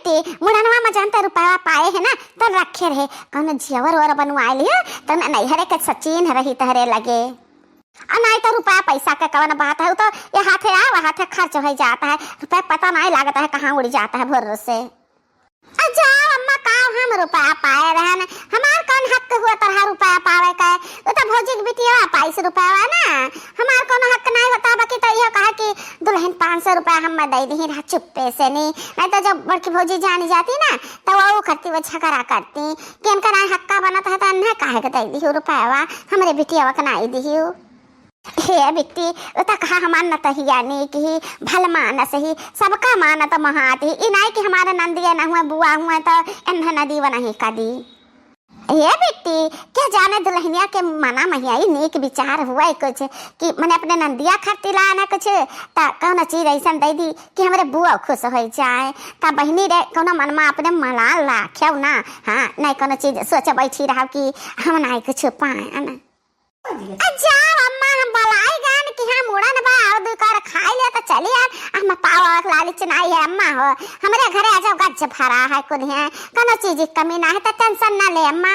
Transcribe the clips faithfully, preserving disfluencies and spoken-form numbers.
बिट्टी, मुड़नवा में जौन ते रुपया पाए है ना, तो रखे रहे, कौनो जेवर ओवर बनवाए लियो, तो न नैहरे के सचिन रही तहरे लगे। आ नाहीं तो रुपया पैसा के कवन बात है, उ तो ये हाथे आए, वो हाथे खर्च हो जाता है, रुपया पता नाहीं लागता है कहाँ उड़ जाता है भोर से। आ जाओ अम्मा, का हम रुपया पाए रहन, हमार कौन हक हुआ तरह रुपया पावे का? वो तो भौजी के बिटिया पाइस रुपया ना, हमार कौन हक नाहीं होता। बाकी तो यह कहा कि दुल्हन पाँच सौ रुपया हम दे दी रहा चुप्पे से, नहीं, नहीं तो जब बड़की भौजी जानी जाती ना, तो वो करती, वो झगड़ा करती कि इनका नाहीं हक्का बनत है, तो इन्हें काहे के दे दी रुपया, हमरे बिटिया के नाहीं दी। हे बिट्टी, उ त कहा हमार नतहिया नीक ही, भल मानस ही, सबका मानत महात ही। ई नाई कि हमारे नंदिया न हुए, बुआ हुए, तो एन्हे नदी व नहीं कदी। हे बिट्टी, क्या जाने दुल्हनिया के मना महिया ई नीक विचार हुआ कुछ, कि मने अपने नंदिया खातिर लाना कुछ, त कौनो चीज ऐसन दे दी कि हमरे बुआ खुश हो जाए। त बहिनी रे, कौनो मनमा अपने मलाल राख्यो ना, हाँ, नहीं कौनो चीज सोच बैठी रहो कि हम नाई कुछ पाए ना। आ जाओ अम्मा, हम भलाई गान कि हाँ मुड़न बा, और दुई कर खाई ले तो चली आन। हम पावा लालच नाई है अम्मा हो, हमरे घरे आ जाओ, गज भरा है कुल है, कोनो चीज की कमी ना है, तो टेंशन ना ले अम्मा।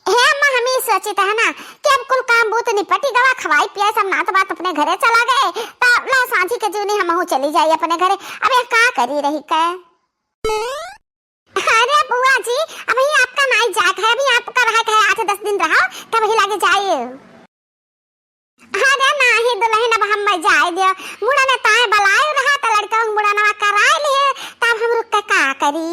हे अम्मा, हम ई सोचित है ना कि अब कुल काम बूत निपटी गवा, खवाई पियाई सब नात बात अपने घरे चला गए, तो ला सांझी के जूनी हमहू चली जाई अपने घरे। अब ये का करी रही के? अरे बुआ जी, अबही आपका नाई जात है, अभी आपका रहा है आठ दस दिन रहो, तब ही लागे जाए। अरे नाही दुल्हन, अब हम जाए दियो, मुड़न ताए बलाए रहा, त लड़का उन मुड़नवा कराए लिए, तब हम रुक के का करी?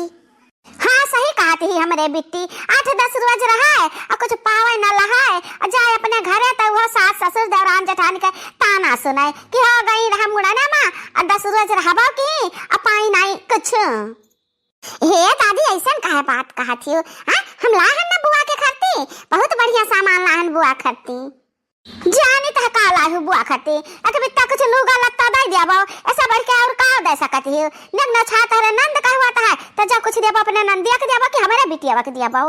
हाँ, सही कहत ही हमरे बिट्टी, आठ दस रोज रहा है, और कुछ पावे न लहाए, और जाए अपने घरे, तो वो सास ससुर देवरान जेठान के ताना सुनाए कि हो गई रहा मुड़न मा, और दस रोज रहबो की, और पाई नाई कुछ। हे दादी, ऐसन काहे बात कहत हियो? हाँ, हम लाहन न बुआ के खरती, बहुत बढ़िया सामान लाहन बुआ खरती। जानित है का लाहू बुआ खरती, एक बित्ता कुछ लूगा लत्ता दे दियाबो, ऐसा बढ़ के और का दे सकत हियो? नग न छा तहरे नंद कहवत है, तो जो कुछ दियाबो अपने नंदिया के दियाबो कि हमरे बिटियावा के दियाबो?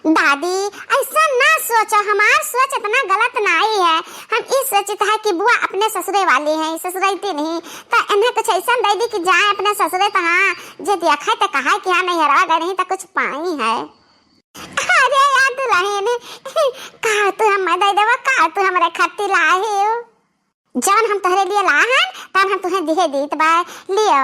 दादी, ऐसा ना सोचो, हमार सोच इतना गलत नाई है। हम ई सोचित है कि बुआ अपने ससुरे वाली है, ससुरैती नहीं, तो इन्हें कुछ ऐसा दे दी कि जाए अपने ससुरे, तो हाँ, जे देखा तो कहा कि हाँ, नैहरवा गए नहीं तो कुछ पाई है। अरे यार दुल्हन, का तू हम दे देबो, का तू हमरे खातिर लाए हो? जौन हम तोहरे लिए लाहन, तौन हम तुहें दिहे दीत बा, लियो।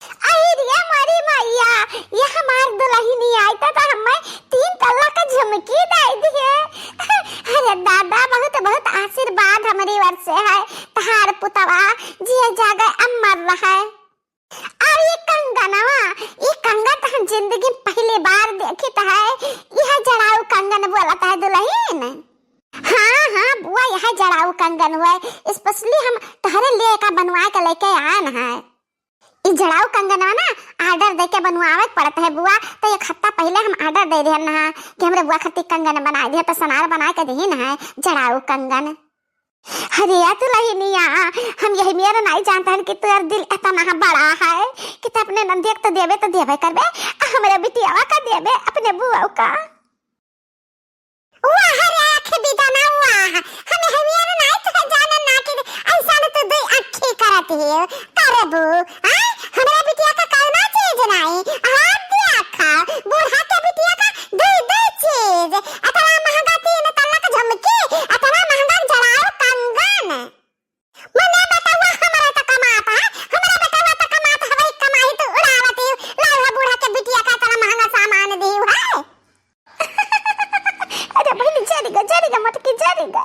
अरे रे मोरी मैया, ये हमार दुल्हनी आई तो, तो हमें तीन तल्ला का झुमकी दे दिए। अरे दादा, बहुत बहुत आशीर्वाद हमारी ओर से है, तहार पुतवा जिए जागे अमर रहे। और ये कंगनवा, ये कंगन तो हम जिंदगी में पहली बार देखित है। यह जड़ाऊ कंगन बोलत है दुल्हन। हाँ हाँ बुआ, यह जड़ाऊ कंगन हुआ है, specially हम तोहरे लिए का बनवा के लेके आन है। ई जड़ाऊ कंगनवा ना order दे के बनवावे के पड़त है बुआ, तो एक हफ्ता पहले हम order दे देहन ना कि हमरे बुआ खातिर कंगन बनाए दिया, तो सनार बनाए के दीन है जड़ाऊ कंगन। अरे या दुल्हनिया, हम यही मेरा नहीं जानता है कि तेरा दिल इतना बड़ा है कि तू अपने नंदिया के तो देबे तो देबे करबे, आ हमरे बिटियावा का देबे अपने बुआ का। वाह रे आँख बिदना वाह, हम यही मेरा नहीं तो जाने ना कि ऐसा न तू दुई अखी करत है करबू। हाँ, हमरे बिटिया का कौनो चीज नहीं, हाथ दिया खा, बूढ़ा के बिटिया का दुई दुई चीज, इतना महंगा तीन तल्ला का झुमकी, इतना महंगा जड़ाऊ कंगन। मने बेटवा हमरा त कमात है, हमरा बेटवा त कमात है, वही कमाई तू उड़ावत ही, लाव है बूढ़ा के बिटिया का इतना महंगा सामान दी है। अरे बहिनी, जरी ग, जरी ग, मटकी जरी ग।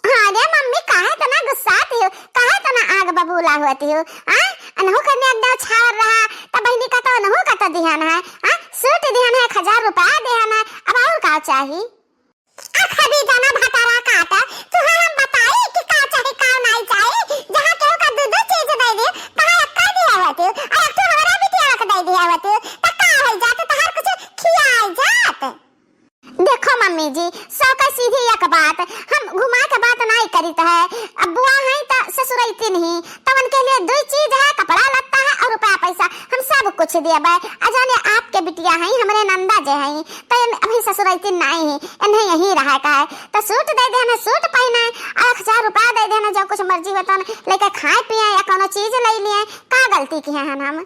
हाँ रे मम्मी, काहे तना गुस्सात हो, काहे तना आग बबूला होत हो? हाँ, अनहु कन्या एकदम छावर रहा, त बहिनी का तो अनहु का तो दिहन है, हाँ, सूट दिहन है, एक हजार रुपया दिहन है, अब और का चाही? अखबी जना भतारा काटा, तुहा हम बताई कि का चाही, का नाई चाही, जहाँ केहू का दू दू चीज दे दे, तहाँ एक्का दिया होती, और एक ठो हमारा बिटिया के दे दिया होती, त का हो जात, तहार कुछ खियाई जात। देखो मम्मी जी, सौ का सीधी एक बात, हम घुमा के बात नाई करित है। अब बुआ है त ससुरैतिन ही, तवन के लिए दुई चीज है, कपड़ा लत्ता है और रुपया पैसा, हम सब कुछ देबे। अजाने आपके बिटिया है, हमरे नंदा जे है, तो ये अभी ससुरैतिन नाई है, इन्हें यहीं रहा का है, तो सूट दे देना, सूट पहना है, और एक हजार रुपया दे देना, जो कुछ मर्जी होता ना, लेके खाए पिए या कोनो चीज ले लिए, का गलती किहे हन हम?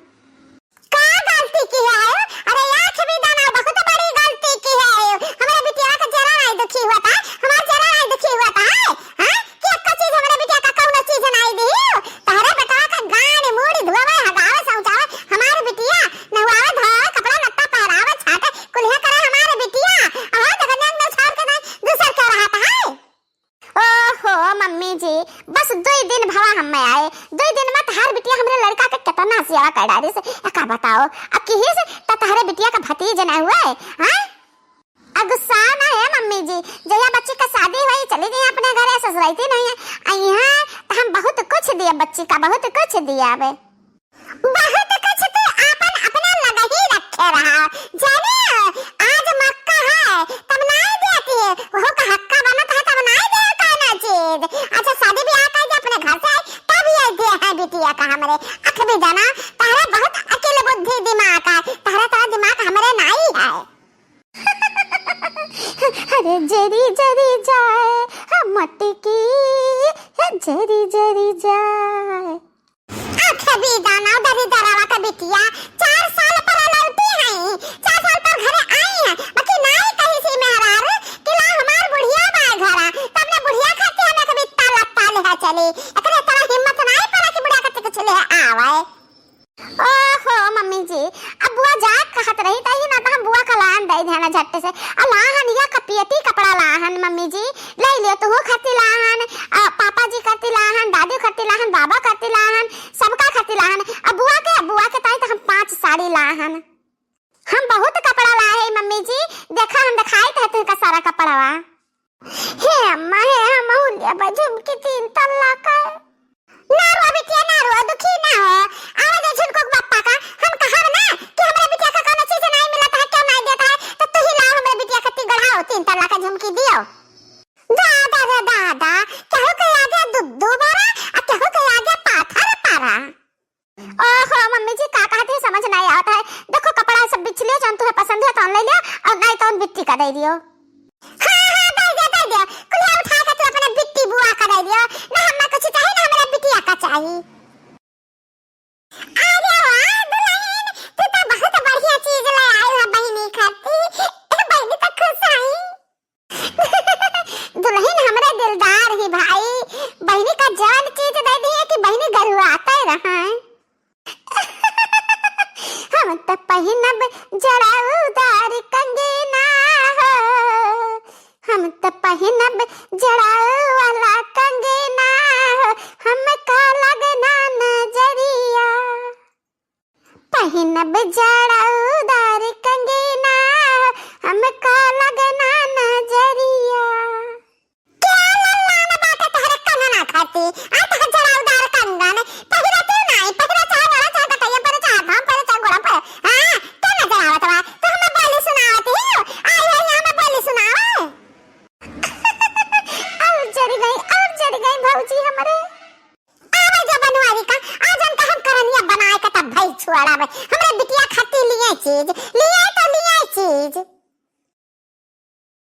सेवा कर डारिस। एका बताओ, अब किहिस त तहरे बिटिया का भतीज ना हुए, हाँ? अब गुस्सा ना है मम्मी जी, जहिया बच्ची का शादी हुई, चली गई अपने घरे, ससुराइती नहीं है। आ यहाँ त हम बहुत कुछ दिया बच्ची का, बहुत कुछ दिया बे। बहुत कुछ तू आपन अपना लगा ही रखे रहा, जाने? आज मौका है, तब नाई देती है, वहू का हक्का बनत है, तब नाई दे कहना चीज। अच्छा, शादी ब्याह करके अपने घर से आई, तब ये दे है बिटिया का हमरे। अख भी जाना, तहरा बहुत अकिल बुद्धि दिमाग है, तहरा, तहरा दिमाग हमरे नाई है। अरे जरी जरी जाए, हाँ, मटकी, हाँ, जरी जरी जाए। आखे भी दाना दरी दरावा के बिटिया, चार साल पर लौटी हैं, चार साल पर घरे आई हैं, बाकी नाई कही सी मेहरारू कि ला हमार बुढ़िया बाय घरा, तब ने बुढ़िया खाती हमें कभी ताला ताले है चली, एकरे तरह हिम्मत नाई पड़ा कि बुढ़िया खाती कुछ ले आवे। ओहो मम्मी जी, अब बुआ जा कहत रही तही ना तो हम बुआ का लाहन दे देना झट से। आ लाहन या कपियती कपड़ा लाहन मम्मी जी, ले लियो तू खाती लाहन, आ, पापा जी खाती लाहन, दादी खाती लाहन, बाबा खाती लाहन, सबका खाती लाहन। अब बुआ के, बुआ के ताई तो हम पांच साड़ी लाहन। हम बहुत कपड़ा लाए मम्मी जी, देखा हम दिखाई थे तुमका सारा कपड़वा। हे अम्मा, हे हम लिया बा झुमकी तीन तल्ला का। ना रो बिटिया, ना रो, दुखी ना हो। आवे दे झुनको के पप्पा का, हम कहब ना कि हमरे बिटिया का कौनो चीज नहीं मिलत है, क्यों नहीं देता है, तो तू ही लाओ हमरे बिटिया खातिर गढ़ाओ, तीन तल्ला का झुमकी दियो। दादा रे दादा, केहू के आगे दुद्दू बड़ा, आ केहू के आगे पाथर पड़ा। ओहो मम्मी जी, का कहत है समझ नहीं आवत है। देखो कपड़ा सब बिछ लियो, जौन तुहे पसंद है तौन ले लियो, और नहीं तौन बिट्टी का दे दियो। हाँ, हाँ, दे दियो, दे दियो। कुल्हिया उठा के तू अपने बिट्टी बुआ का दे दियो। ना हमें कुछ चाहिए, ना हमारे बिटिया का चाहिए। अरे वाह दुल्हन, तू तो बहुत बढ़िया चीज ले आई हो बहिनी खाती। बहिनी तो खुश आई। दुल्हन हमरे दिलदार ही भाई, बहिनी का जवन चीज दे दिए कि बहिनी गरुआते रहे। हम त पहिनब जड़ाऊदार कंगना हो, हम त पहिनब जड़ाऊ वाला कंगना हो, हमका लगना नजरिया। पहिनब जड़ाऊदार कंगना, हमका लगना नजरिया। क्या लल्लान बाटे तहरे कंगना खाती? आ तहर जड़ाऊदार कंगन, पहिरा तू नाई, पहिरा चाहे बड़ा, चाहे गटैया पर, चाहे धाम पर, चाहे गोड़ा पर। हाँ, क्या नजर आवत बा? तू हमें बोली सुनावत ही? आई है यहाँ में बोली सुनावे? और जड़ गई, और जड़ गई भौजी हमरे। आवे जो बनवारी का, आज उनका हम करनिया बनाए का तब भई छुआड़ा में। हमरे बिटिया खाती लिए चीज, लिए तो लिए चीज।